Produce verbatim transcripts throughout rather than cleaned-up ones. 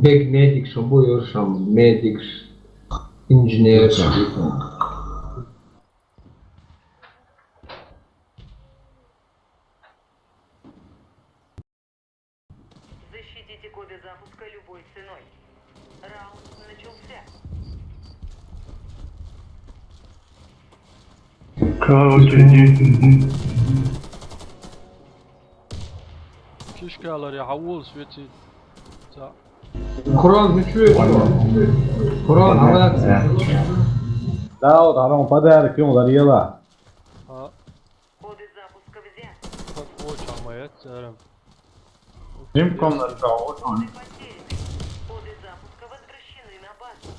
Bēg mediks, un būs šam mediks, inženieris. Защитите коды запуска любой ценой. Раунд начался. Короче, здесь. Чишкалар я хавул светит. За. Хрон, ничего. Хрон, молодцы. Да, вот, а ну, подарок ему дарила. А. Коды запуска взят. Вот, вот, самое, это, э, Jim комната, вот он. Коды потеряны. Коды запуска возвращены на базу.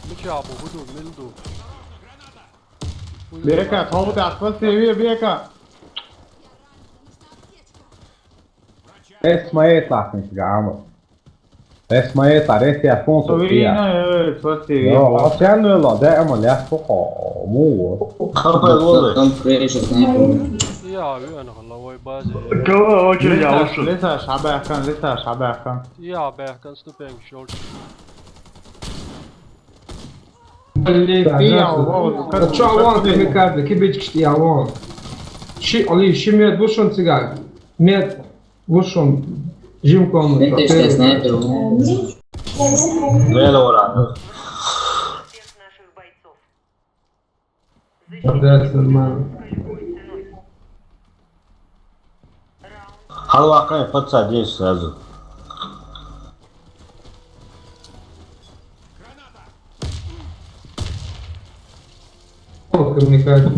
Мича абу, худу, милду. Бека, хаву да, спасибо, Бека. Эс моей тахника, аму. Эс моей тарес я фон. Сувина, э, спасибо. Yo, sen öyle de ama left hook o, mu. Kapı oldu. Там крыша, знаете. Я, я на головой базе. Кого очередь, я ушел. Леса, шабахкан, леса, шабахкан. Я бахкан ступеньки шёл. Блин, ты, я, Вова, как. Чё, вон, ты, Микадзе, кибички, я, вон. Ши, оли, ши мед вышел цыган. Мед вышел, Jim комната. Это что, снайпер? Вела, вела. Всех наших бойцов. Да, нормально. Халвакай, подсадись сразу. О, камикадзе.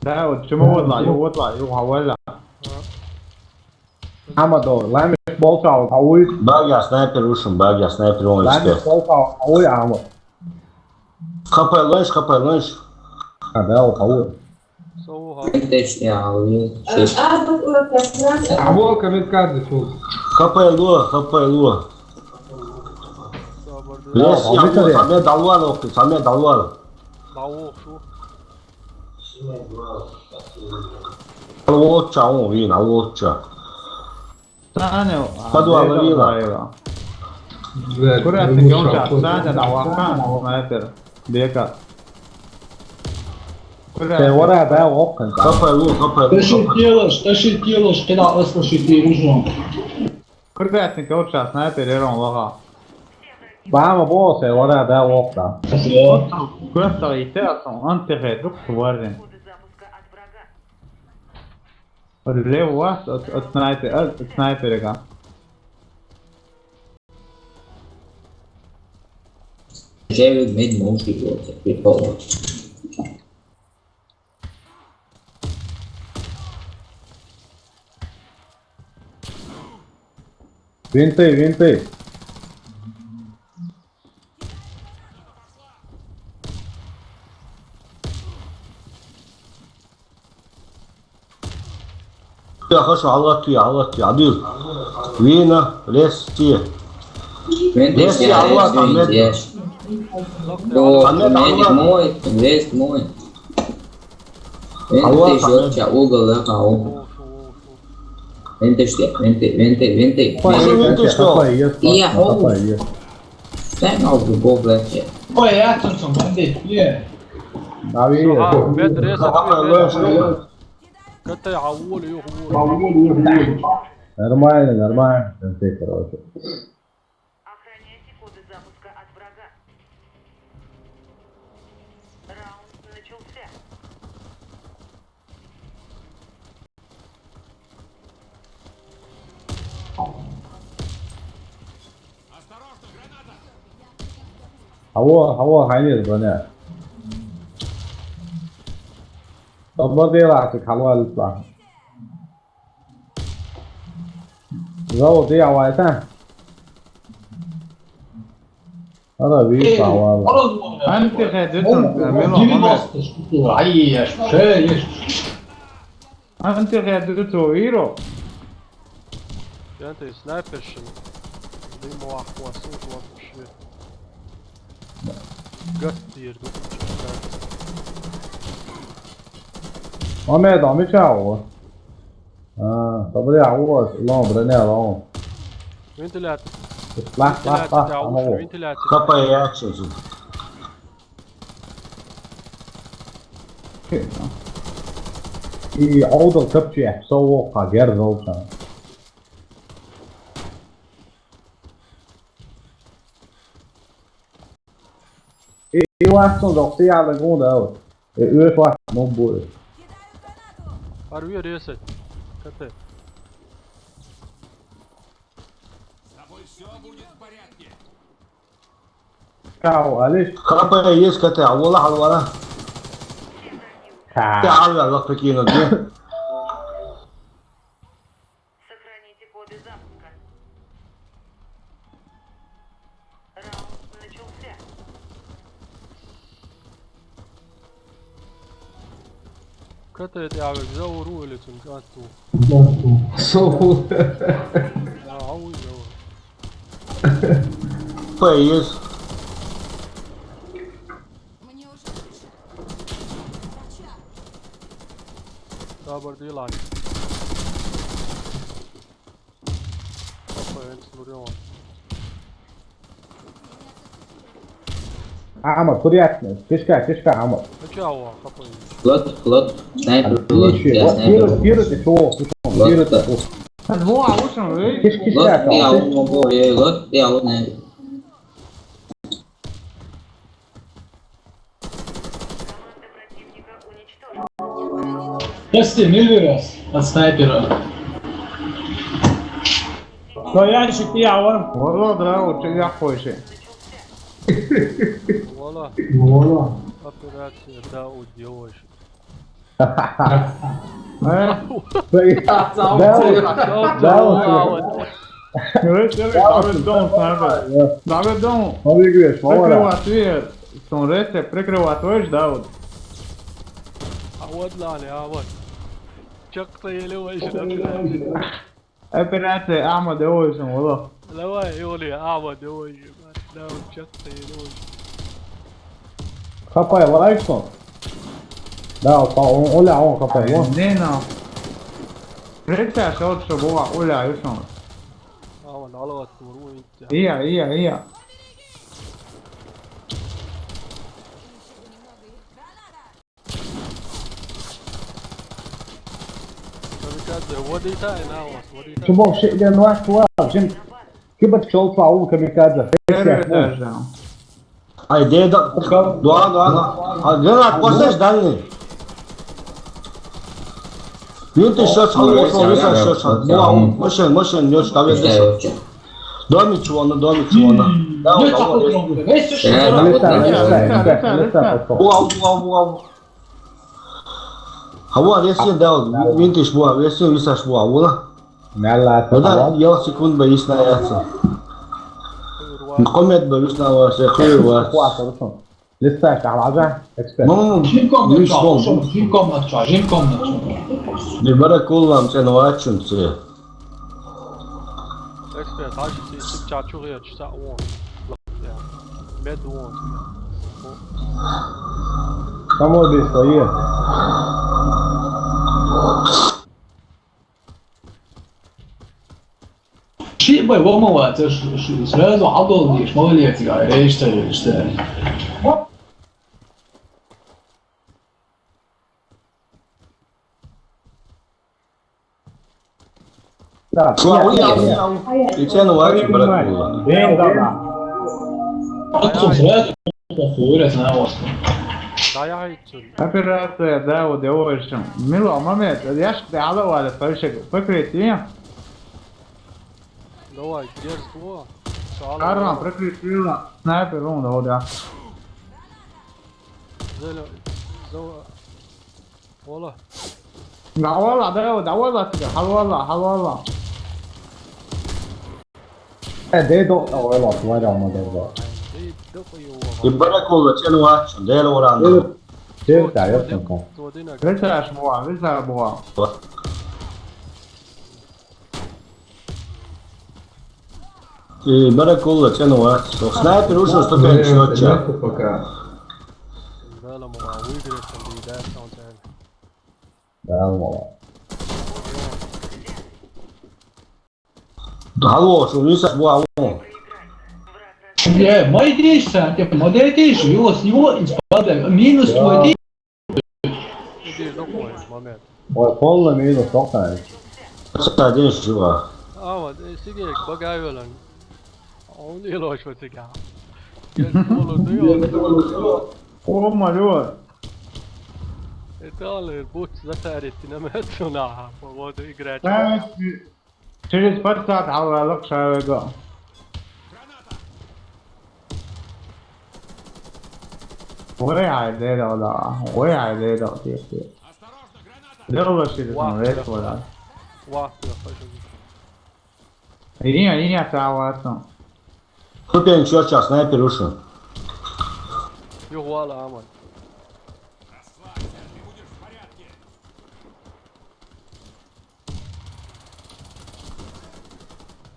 Да, вот чему вот ла, вот ла, вот ла. Ама добро, лаймиш болча, а уй. Багя снайпер ушум, багя снайпер он. Лаймиш болча, а уй, ама. Хапай лойш, хапай лойш. А, да, вот, а уй. Соуха. Вентеш, я, уй. А, а, а, а, а. А вот камикадзе тут. Хапай ло, хапай ло. Лес, я, вот, саме далвар, окей, саме далвар. Далвар, шу. Алвоча, он, вин, алвоча. Таня, подвал, а, вина. Блядь, курятник, он сейчас, Таня, да, ваха, снайпер, бека. Курятник. Ты вора, да, окон. Хапай лу, хапай лу, хапай. Тащи тело, тащи тело, шкина, услыши, ты ружьем. Курятник, он сейчас, снайпер, он лоха. Бама бо, се вора, да, окон. Всё. Курятник, и ты, а он, он, ты, друг, тварь. Лев у вас от, от снайпера, от, от снайпера. Жевит мед может быть, прикол. Винты, винты. Я хочу, алгат, я, алгат, я, адил. Вина, лес, ти. Лес, я, алгат, Амед. Амед, алгат. Мой, лес, мой. Алгат, Амед. Угол, угол. Вентеш, венте, венте, венте. Пошли, венте, что? Я, хо. Sen al bu goblet ya. Ой, я тут сам, венте, я. Дави. Ага, мед рез. Ката авол, ё, авол. Нормально, нормально. Венте, короче. Охраняйте коды запуска от врага. Раунд начался. Осторожно, граната! Алло, алло, хайнер, броня. Тобо дела, ты халва литва. Зовут я Вайта. Ара, ви пава. Анти хедутун, мело, девяносто штук. Ай, я шесть. Анти хедуту виро. Я ты снайпершин. Дыму ахуасу, вот вообще. Гаттир, ну, Ма ме дам, мича ву? А, добре, а ву, лом, броня, лом. Вентилятор. Лах, лах, лах, а ву. Вентилятор. Капай, я чё тут? И Олдер капчи, со ву, а гер золча. И, и вас тут, да, ты я легу, да, вот. Э, э, фа, ну, бу. Порви резать. К Т. С тобой всё будет в порядке. Кау, алиш. Хапа есть К Т, а вала, а вала. Ха. Ты а вала, лак такие на дне. Сохраните коды запуска. Раунд начался. К Т это я говорю, за уру или тун кату. Соу. А, а, уй, я. Поезд. Мне уже лучше. Врача. Добрый день, Лань. Хапай, смотрю. А, Амар, приятно. Тишка, тишка, Амар. Ну чё, а, хапай. Плот, плот, снайпер, плот, ничего. Я вот снайпер. Пирот, пирот, ты чё? Ты чё? Плот, пирот, да. Ты чё? Во, а лучше, вы? Тишка, тишка, тишка. Плот, я умогу, э, плот, я умогу. Сейчас тебе мир вырос от снайпера. Но ящик я вон. Вала, да, у тебя хочешь. Вала. Вала. Операция, да, у девушек. Да, да, да. Давай, давай, давай, давай, давай, давай. Давай, давай, давай. Давай, давай. Давай, давай, давай. Прикрывать, ты, сон ресте, прикрывать, видишь, да, вот. А вот, ладно, а вот. Чё, кто еле выжил, да, блядь? Операция Ахмад Эвойсон, вала. Давай, Юлия, Ахмад Эвойсон. Да, вот чё ты, Юлия. Хапай, лайк сон. Да, вот, он, Оля, он хапай, он. Не, но. Прикрывай, вот, чтобы была Оля, и сон. А, он, алло, отсюда, ой, тя. Ия, ия, ия. Kamikaze, what they tie now? What they tie? Чубок, ши, я, ну, а, чувак, жим, кибат чёл, чувак, у, камикадзе. Первый этаж, да. Ай, де, да, дуа, дуа, дуа. А, гранат, послышь, дальний. Винт ещё, ещё, ещё. Дуа, машин, машин, не уж, там есть ещё. Доме чего, на доме чего, на. Да, вот, там вот есть. Листа, листа, листа, листа, листа. Буа, буа, буа. Хава, весен, да, вот, винтиш буа, весен, висаш буа, буа. Нала, да, я секунд бы есть на яйца. Комет бы есть на вас, я хуй вас. Листа, шахлажа, эксперт. Ну, жим комнат, жим комнат, жим комнат. Не бара куллам, цен вачун, цен. Эксперт, хажи, ты, ты чачу, я часа, он. Я. Мед, он. Кому здесь стоит? Ши бай, вомова, ты ж, ж, сразу обалдеешь, молодец, я, я считаю, я считаю. Да, слава, я, я, я. И тебя на ваке, брат, было. День, да, да. Отцом сразу, говорят, на вас. Да, я и чё. Операция, да, вот я очень. Мило, момент, я ж ты алавали, покрытие. Давай, дерзко. Карма, прикрытие. Снайпер, он, да, вот, да. Зелё-, зо-, Ола. Да, ола, да, да, ола, да, халвала, халвала. Э, дэ до, ола, тварь, ама, да, да. И баракула, чен вач, дэл оран. Дэл, дэл, да, я тонко. Веса шмуа, веса буа. И баракула, чен вач. Снайпер ушел, сто пять счётча. Пока. Да, ламо, выиграть, там, да, там, там. Да, мало. Алло, что, не со-, алло. Э, мои десять, э, мои десять, его, с него из-под, э, минус Да. Твой. Иди, ну, понял, момент. Ой, полный минус, только. Один жива. А, вот, э, Сергей, багай велан. Он и лоч вот сега. О, моё. Это он, э, будь затарить, на мет сюда, вот играть. Да, через пять саат алалык шавега. Ой, ай, дедо, да. Ой, ай, дедо, тихо, тихо. Дело, что это, Вах, ну, это, бля. Да. Вах, бля, пошёл. Иди, иди, отсюда. Тут я ничего, сейчас, снайпер ушел. Юг вала, Аман.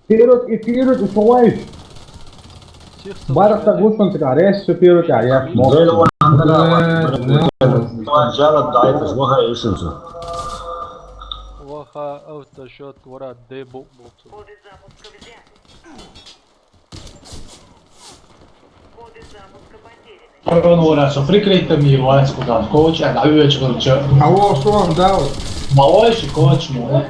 Вперёд и вперёд, и шулай. Барыста гушун тыга, рес шупиру тя, я. Модел он андара. Жалат дайфас, ваха ишунсу. Ваха автошот, вара дебу буту. Корона вара со прикрытыми вайс куда, коча, да, вечер, короче. А вот что он дал? Малой же коч, мой.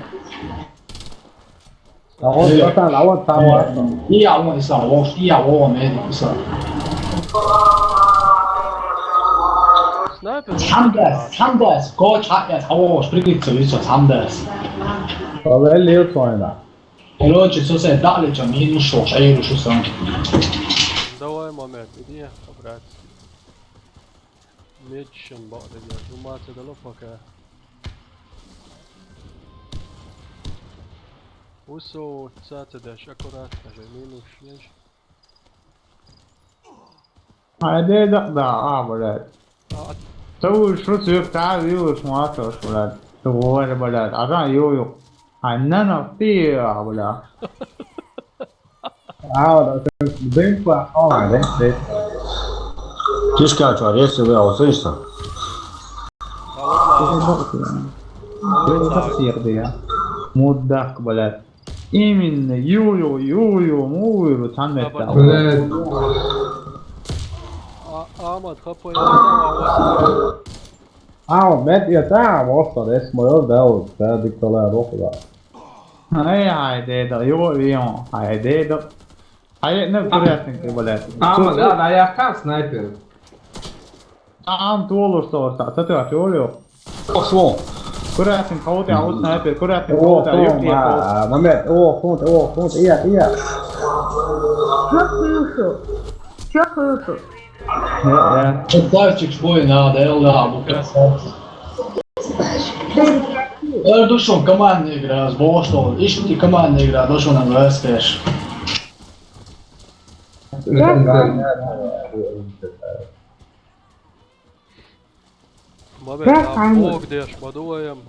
А вот, э, вот он, а вот там, вот он. И я вон, и сам, вон, и я вон, и сам. Снайпер. Сандерс, Сандерс, коч, а, я, а вот, прикрыться, видишь, Сандерс. Вале лил твой, да. Короче, со се дали ча минус шо, ча иру шо сам. Давай, момент, иди обратно. Мечен баъда я, думаца дало пока. Усо цаца даш, аккуратно же, минус шеш. Айде да, да, а, блядь. А, Ты уж шо цвет та вилус матос, блядь. Ты говори, блядь. А там ю-ю. А на на ты, а, бля. А, вот, это дым по, а, дым, дым. Кишка, что, резко вы, а, услышишь? Мудак, блядь. Именно, ю-ю, ю-ю, муйру, там это. Блядь. А, Амад, хапай, а, вот. А, вот, мед, я, да, вот, что, здесь моё дело, да, диктоле, руху, да. Ай, ай, дедо, ю, ю, ай, дедо. Ай, не, курятник, блядь. А, да, да, я как снайпер. Ам, туолуш, что, что, что ты отвёл? Пошёл. Курятник, кого ты, а вот снайпер, курятник, кого ты, а ёпта, я, а, момент, о, фунт, о, фунт, я, я. Чё слышу? Чё слышу? Э, э. Красавчик, шпой, надо, эл, да, бу, красавчик. Э, душон, командная игра, с Бостон. Ищите командная игра, душон, она скажешь. Бабе, а Бог деш, бадуем.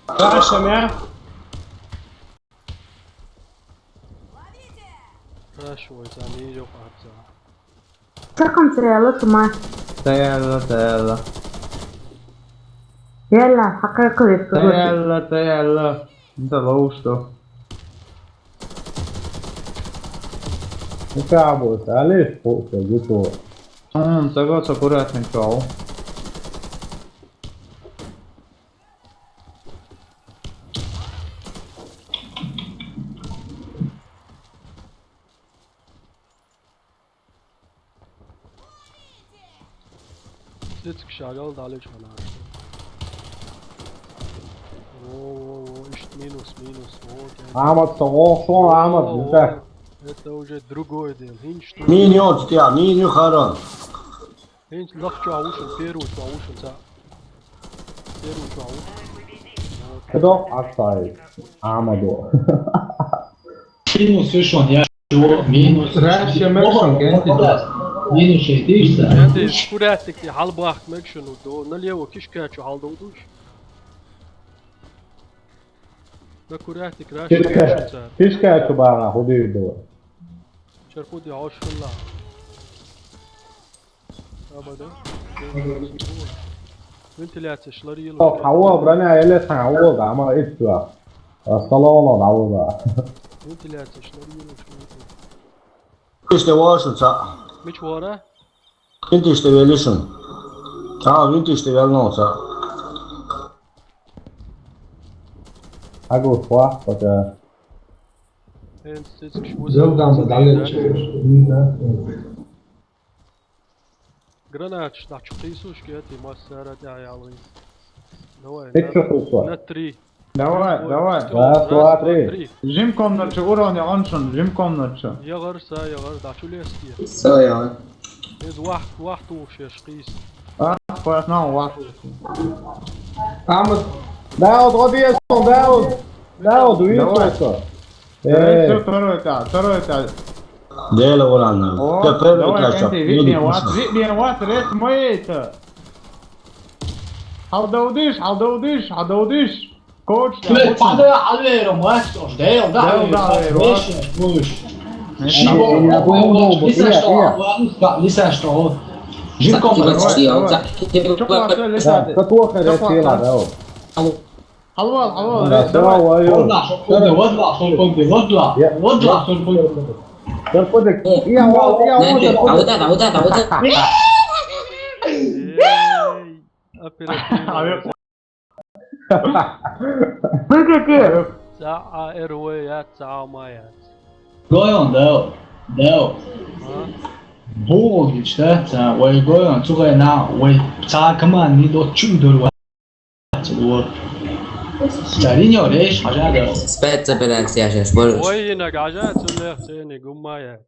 Каша, мя? Каша, ой, за нее, папа. Чакан срела, тума. Таяла, таяла. Яла, хакай кылыш. Таяла, таяла. Да лоу что. Ну, как бы, алиш, по, по, по. М, согласен, аккуратный чел. Сицк шагал дали чана. Во, во, во, ишт минус, минус, во, кен. Амад, со, во, шо, Амад, во, битак. Во. Это уже другое дело. Хинч тут. Миньон, тя, миньон харан. Хинч лах чё аушен, первый чё аушен, ца. Первый чё аушен. Кто отставит? Амаду. Минус вышел, я чего? Минус. Раньше я мешал, генти. Минус шесть, видишь, да? Генти, курятик, ти халбах мекшену до, налево кишка чё халдо душ. Да курятик, раньше мешал, ца. Кишка чё бара, худи до. Чархуди хошхулла. Абада. Вентиляцеш ларийла. Хьо, хьо, броня еле цхьа хьо, да, ма итт чу. Столовала хьо, да. Вентиляцеш ларийла. Иштта вара шун цхьаъ. Мича вара? Винтиш тӀе велли шун. Цхьа винтиш тӀе велла нагахь цхьаъ. Агу хвахт, пока. Эн цицкаш вузел Зелдан дам дале дам. Гранаташ дӀачу кхийсуш кети массара тӀехьа ялгӀин. Давай, Ты на, чё, Хусо? На три. Давай, Ой, давай. Всё, Раз, раз, два, два, три. три. Жим комнатчу, урон я он шун, жим комнатчу. ЯгӀар са, ягӀар, дӀачу лестия. Всё, я. Из вахт, вахт ухшеш кхийс. А, хвас, на, вахт. Амма. Дауд, гӀо деза, Дауд. Дауд, Давай. Уьйсо. Э, Э. Всё, второй этаж, второй этаж. Дела валана. О, Пе-, первый давай, этаж, Кенти, видно, видно, вот, всё. Видно, вот, рез моей-то. Хьалдовдиш, хьалдовдиш, хьалдовдиш. Коуч, Шмет, коуч. Падай, хьалвейра, мастер, Дел, да, Дел, да, хьалвейра, вейра. Меша, будешь. Меша. Шибо, Я думал, Лиса, я, что, я. Лиса, что? Жирком, Давай, давай. Чё классно, Лиса? Да, как плохо Чё классно? Решила, да. Алло. Алло, алло, Да, алло, давай. Давай, алло. Вот наш, вот, вот, вот, вот, вот, Я- вот, вот, вот. Только вот так. О, Я, вот, я, Нет, вот, нет, вот. А вот это, а вот это, а вот это. Эй, оперативно. Вы какие? Ца а эр вай яц, ца а ма яц. Гойон, да, да. А? Богич, да, ца, вай гойон, цугай на, вай ца команд не до чудор. Цариньо реш, хажа да. Спецоперация сейчас, можешь? Ой, инаг хажа, цунех цени гуммая.